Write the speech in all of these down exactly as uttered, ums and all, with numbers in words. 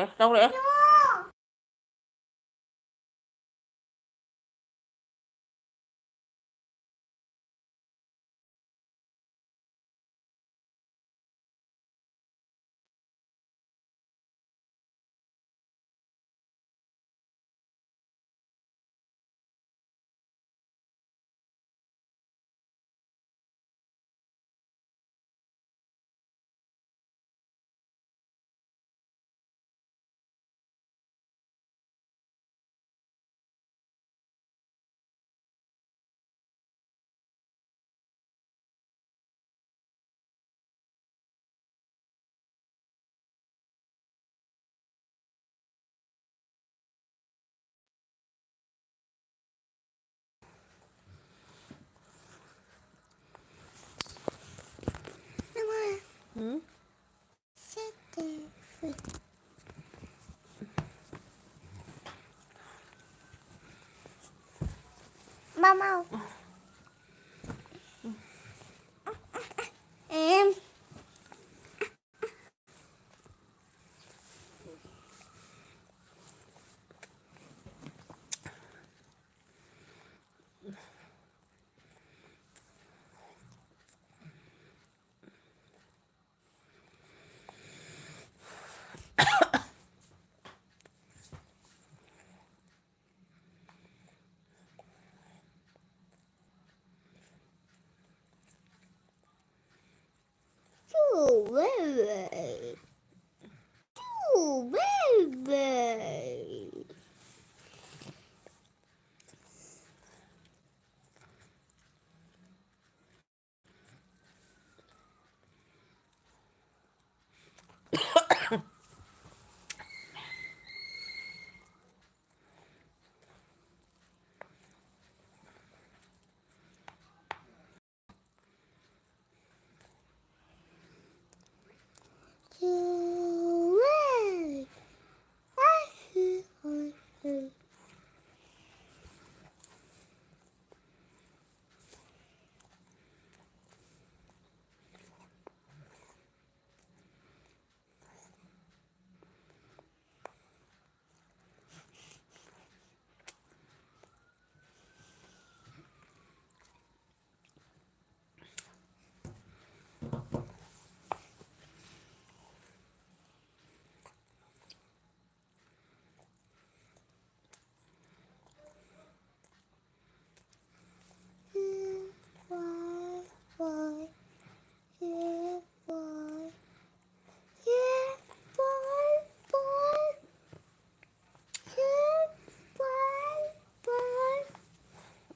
ꯑꯦ, ꯇꯧꯔꯛꯑꯦ꯫ ꯎꯝ? ꯃꯃꯥ꯫ ꯑꯦꯝ꯫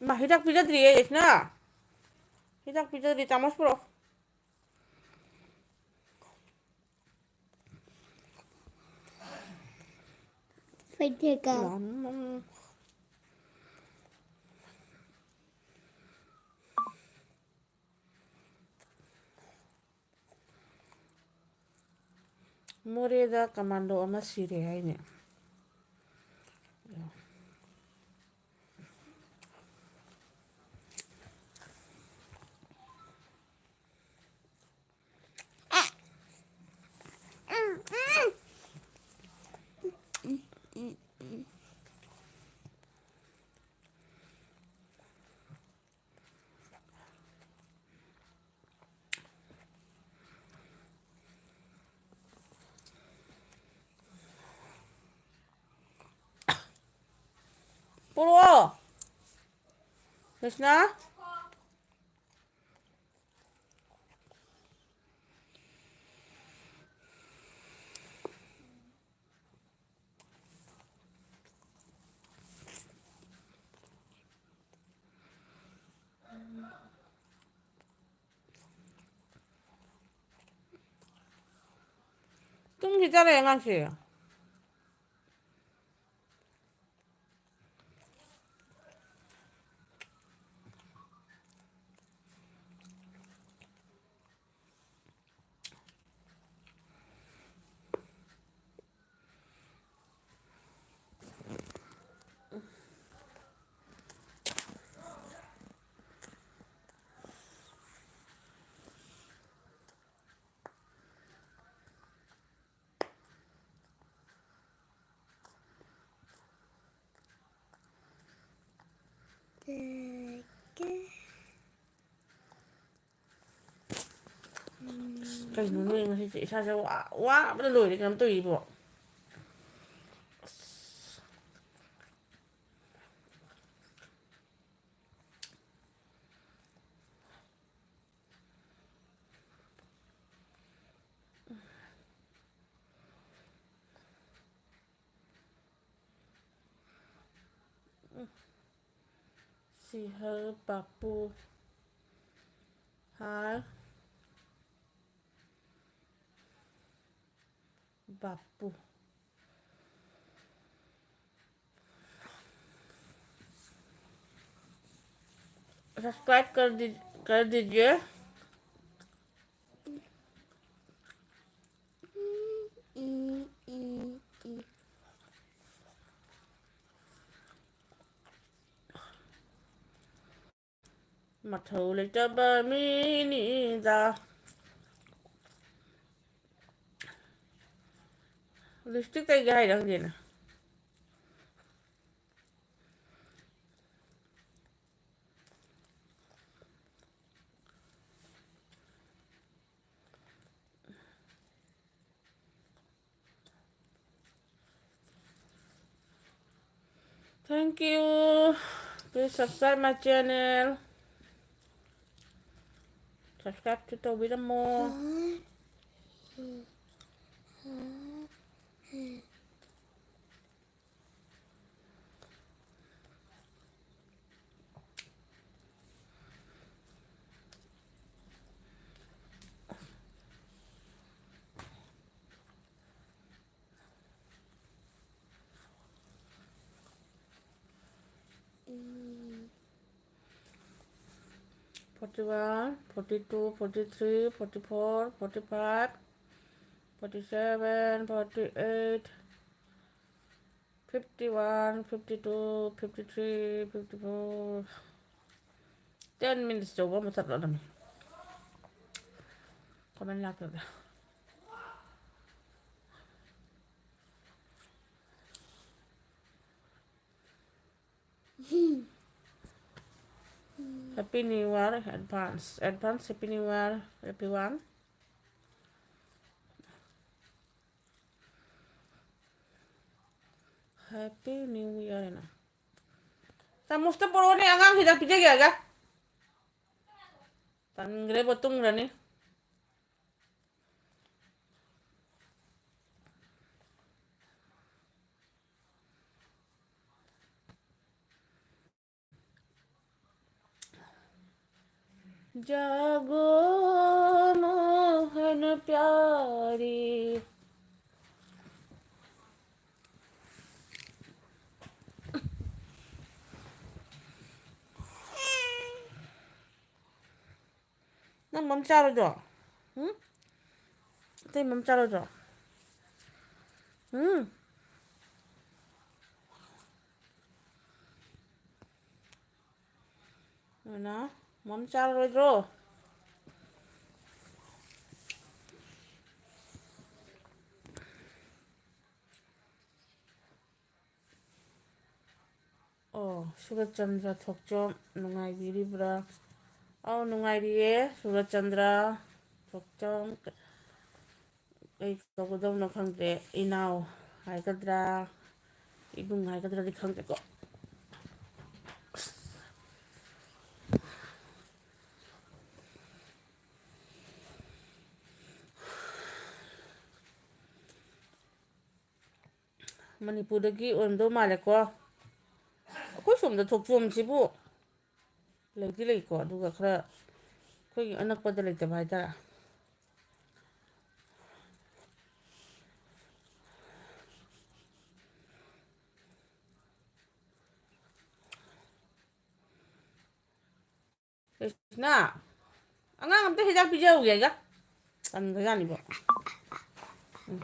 ꯏꯃꯥ, ꯍꯤꯗꯥꯛ ꯄꯤꯖꯗ꯭ꯔꯤꯌꯦ, ꯌꯥꯏꯁꯅꯥ꯫ ꯍꯤꯗꯥꯛ ꯄꯤꯖꯗ꯭ꯔꯤ, ꯆꯥꯃꯁ ꯄꯨꯔꯛꯑꯣ꯫ ꯐꯩꯗꯦꯛꯀ꯫ ꯎꯝ꯫ ꯃꯣꯔꯦꯗ ꯀꯃꯥꯟꯗꯣ ꯑꯃ ꯁꯤꯔꯦ ꯍꯥꯏꯅꯦ꯫ ꯄꯨꯔꯛꯑꯣ꯫ ꯀ꯭ꯔꯤꯁꯅ꯫ ꯇꯨꯝꯈꯤꯗꯔꯦ ꯑꯉꯥꯡꯁꯦ꯫ ꯀꯩꯅꯣ ꯅꯣꯏ ꯉꯁꯤꯁꯦ? ꯏꯁꯥꯁꯦ ꯋꯥ-, ꯋꯥꯕꯅ ꯂꯣꯏꯔꯦ꯫ ꯀꯩꯅꯣꯝ ꯇꯧꯔꯤꯕꯣ? ꯁꯤ ꯍꯔ ꯄꯥꯄꯨ꯫ ꯍꯔ ꯄꯥꯄꯨ꯫ सब्सक्राइब कर दी, कर दीजिए। ꯃꯊꯧ ꯂꯩꯇꯕ ꯃꯤꯅꯤꯗ꯫ ꯂꯤꯞꯁꯇꯤꯛ ꯇꯩꯒꯦ ꯍꯥꯏꯔ ꯈꯪꯗꯦꯅꯦ꯫ Thank you. Please subscribe my channel. Subscribe ꯇꯧꯕꯤꯔꯝꯃꯣ꯫ Forty one, forty two, forty three, forty four, forty five, forty seven, forty eight, fifty one, fifty two, fifty three, fifty four. Ten minutes ꯌꯧꯕ ꯃꯇꯝ ꯂꯣꯏꯔꯝꯃꯤ꯫ Comment ꯂꯥꯛꯇꯕꯗ꯫ Happy New Year advance, advance Happy New Year everyone. Happy New Year ꯍꯥꯏꯅ꯫ ꯆꯥꯃꯨꯁꯇ ꯄꯣꯔꯛꯑꯣꯅꯦ, ꯑꯉꯥꯡ ꯍꯤꯗꯥꯛ ꯄꯤꯖꯒꯦ ꯍꯥꯏꯒ꯫ ꯇꯟꯈ꯭ꯔꯦꯕꯣ, ꯇꯨꯝꯈ꯭ꯔꯅꯤ꯫ जागो मोहन प्यारी। ꯅꯪ ꯃꯝ ꯆꯥꯔꯣꯏꯗ꯭ꯔꯣ? ꯎꯝ? ꯑꯇꯩ ꯃꯝ ꯆꯥꯔꯣꯏꯗ꯭ꯔꯣ? ꯎꯝ? ꯑꯗꯨꯅ ꯃꯝ ꯆꯥꯔꯔꯣꯏꯗ꯭ꯔꯣ? ꯑꯣ, ꯁꯨꯔꯠꯆꯟꯗ꯭ꯔ ꯊꯣꯛꯆꯣꯝ ꯅꯨꯡꯉꯥꯏꯕꯤꯔꯤꯕ꯭ꯔꯥ? ꯑꯧ, ꯅꯨꯡꯉꯥꯏꯔꯤꯌꯦ, ꯁꯨꯔꯠꯆꯟꯗ꯭ꯔ ꯊꯣꯛꯆꯣꯝ꯫ ꯀꯩ ꯀꯧꯒꯗꯕꯅꯣ ꯈꯪꯗ꯭ꯔꯦ, ꯏꯅꯥꯎ ꯍꯥꯏꯒꯗ꯭ꯔꯥ, ꯏꯕꯨꯡ ꯍꯥꯏꯒꯗ꯭ꯔꯗꯤ ꯈꯪꯗꯦꯀꯣ꯫ ꯃꯅꯤꯄꯨꯔꯗꯒꯤ ꯑꯣꯏꯔꯝꯗꯧ ꯃꯥꯜꯂꯦꯀꯣ꯫ ꯑꯩꯈꯣꯏ ꯁꯣꯝꯗ ꯊꯣꯛꯆꯣꯝꯁꯤꯕꯨ ꯂꯩꯗꯤ ꯂꯩꯀꯣ, ꯑꯗꯨꯒ ꯈꯔ ꯑꯩꯈꯣꯏꯒꯤ ꯑꯅꯛꯄꯗ ꯂꯩꯇꯕ ꯍꯥꯏꯇꯥꯔꯦ꯫ ꯀ꯭ꯔꯤꯁꯅ, ꯑꯉꯥꯡ ꯑꯝꯇ ꯍꯤꯗꯥꯛ ꯄꯤꯖꯍꯧꯒꯦ ꯑꯩꯒ꯫ ꯇꯟꯈ꯭ꯔꯖꯥꯠꯅꯤꯕꯣ꯫ ꯎꯝ꯫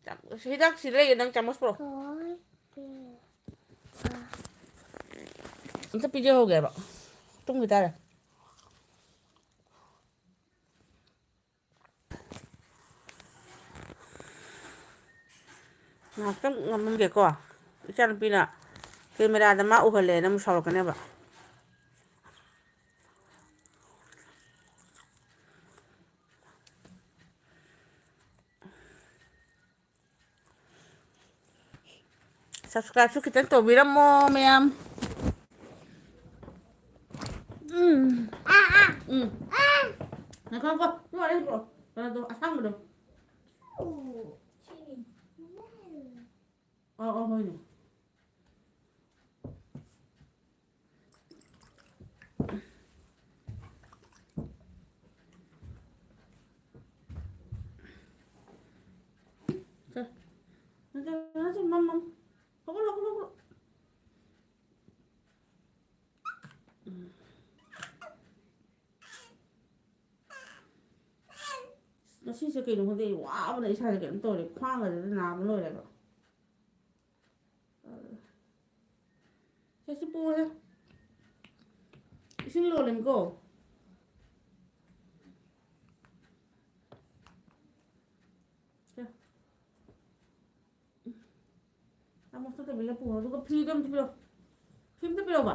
ꯆꯥꯝ-, ꯍꯤꯗꯥꯛꯁꯤ ꯂꯩꯌꯦ, ꯅꯪ ꯆꯥꯃꯁ ꯄꯨꯔꯛꯑꯣ꯫ ꯑꯝꯇ ꯄꯤꯖꯍꯧꯒꯦꯕ꯫ ꯇꯨꯝꯈꯤ ꯇꯥꯔꯦ꯫ ꯉꯥꯏꯍꯥꯛꯇꯪ ꯉꯝꯃꯝꯒꯦꯀꯣ꯫ ꯏꯆꯥꯅꯨꯄꯤꯅ ꯀꯦꯃꯦꯔꯥꯗ ꯃꯥ ꯎꯍꯜꯂꯦꯅ ꯑꯃꯨꯛ ꯁꯥꯎꯔꯛꯀꯅꯦꯕ꯫ Subscribeꯁꯨ ꯈꯤꯇꯪ ꯇꯧꯕꯤꯔꯝꯃꯣ ꯃꯌꯥꯝ꯫ ꯎꯝ꯫ ꯎꯝ꯫ ꯉꯥꯏꯈꯣ, ꯉꯥꯏꯈꯣ꯫ ꯁꯤ ꯋꯥꯔꯤ ꯄꯨꯔꯛꯑꯣ꯫ ꯀꯩꯅꯣꯗꯣ, ꯑꯁꯥꯡꯕꯗꯣ꯫ ꯑꯣ, ꯑꯣ, ꯍꯣꯏꯅꯦ꯫ ꯉꯁꯤꯁꯦ ꯀꯩꯅꯣ ꯈꯪꯗꯦ, ꯑꯩ ꯋꯥꯕꯅ ꯏꯁꯥꯁꯦ ꯀꯩꯅꯣꯝ ꯇꯧꯔꯦ, ꯈ꯭ꯋꯥꯡꯒꯁꯦ ꯅꯥꯕ ꯂꯣꯏꯔꯦꯕ꯫ ꯁꯦ, ꯁꯤ ꯄꯨꯔꯦ꯫ ꯏꯁꯤꯡ ꯂꯣꯜꯂꯦꯅꯤꯀꯣ꯫ ꯁꯦ꯫ ꯆꯥꯃꯁꯇꯣ ꯇꯦꯕꯜꯗ ꯄꯨꯔꯣ, ꯑꯗꯨꯒ ꯐꯤꯗꯣ ꯑꯝꯇ ꯄꯤꯔꯛꯑꯣ꯫ ꯐꯤ ꯑꯝꯇ ꯄꯤꯔꯛꯑꯣꯕ꯫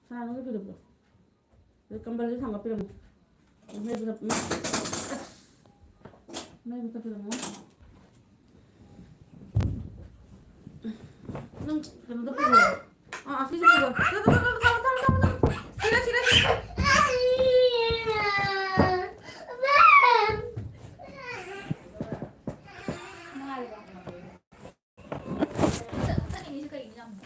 ꯁꯅꯥꯗꯣ ꯑꯝꯇ ꯄꯤꯔꯛꯑꯣ꯫ ꯑꯗꯩ ꯀꯝꯕꯜꯁꯦ ꯊꯥꯡꯒꯠꯄꯤꯔꯝꯃꯣ꯫ ꯃꯩꯗꯨꯗ, ꯃꯩ-, ꯑꯁ! ꯃꯩꯗꯨꯗ ꯄꯤꯔꯝꯃꯣ꯫ ꯅꯪ ꯀꯩꯅꯣꯗ ꯄꯨꯔꯛꯑꯣ꯫ ꯑꯥ, ꯑꯥ, ꯁꯤꯁꯦ ꯄꯨꯔꯛꯑꯣ꯫ ꯊꯝꯃꯣ, ꯊꯝꯃꯣ, ꯊꯝꯃꯣ, ꯊꯝꯃꯣ, ꯊꯝꯃꯣ, ꯊꯝꯃꯣ꯫ ꯁꯤꯔꯦ, ꯁꯤꯔꯦ, ꯁꯤꯔꯦ꯫ ꯅꯨꯡꯉꯥꯏꯔꯤꯕꯣ? ꯆꯠꯅꯤꯡꯉꯤꯁꯦ ꯀꯩꯒꯤꯅꯣ ꯌꯥꯝꯅ?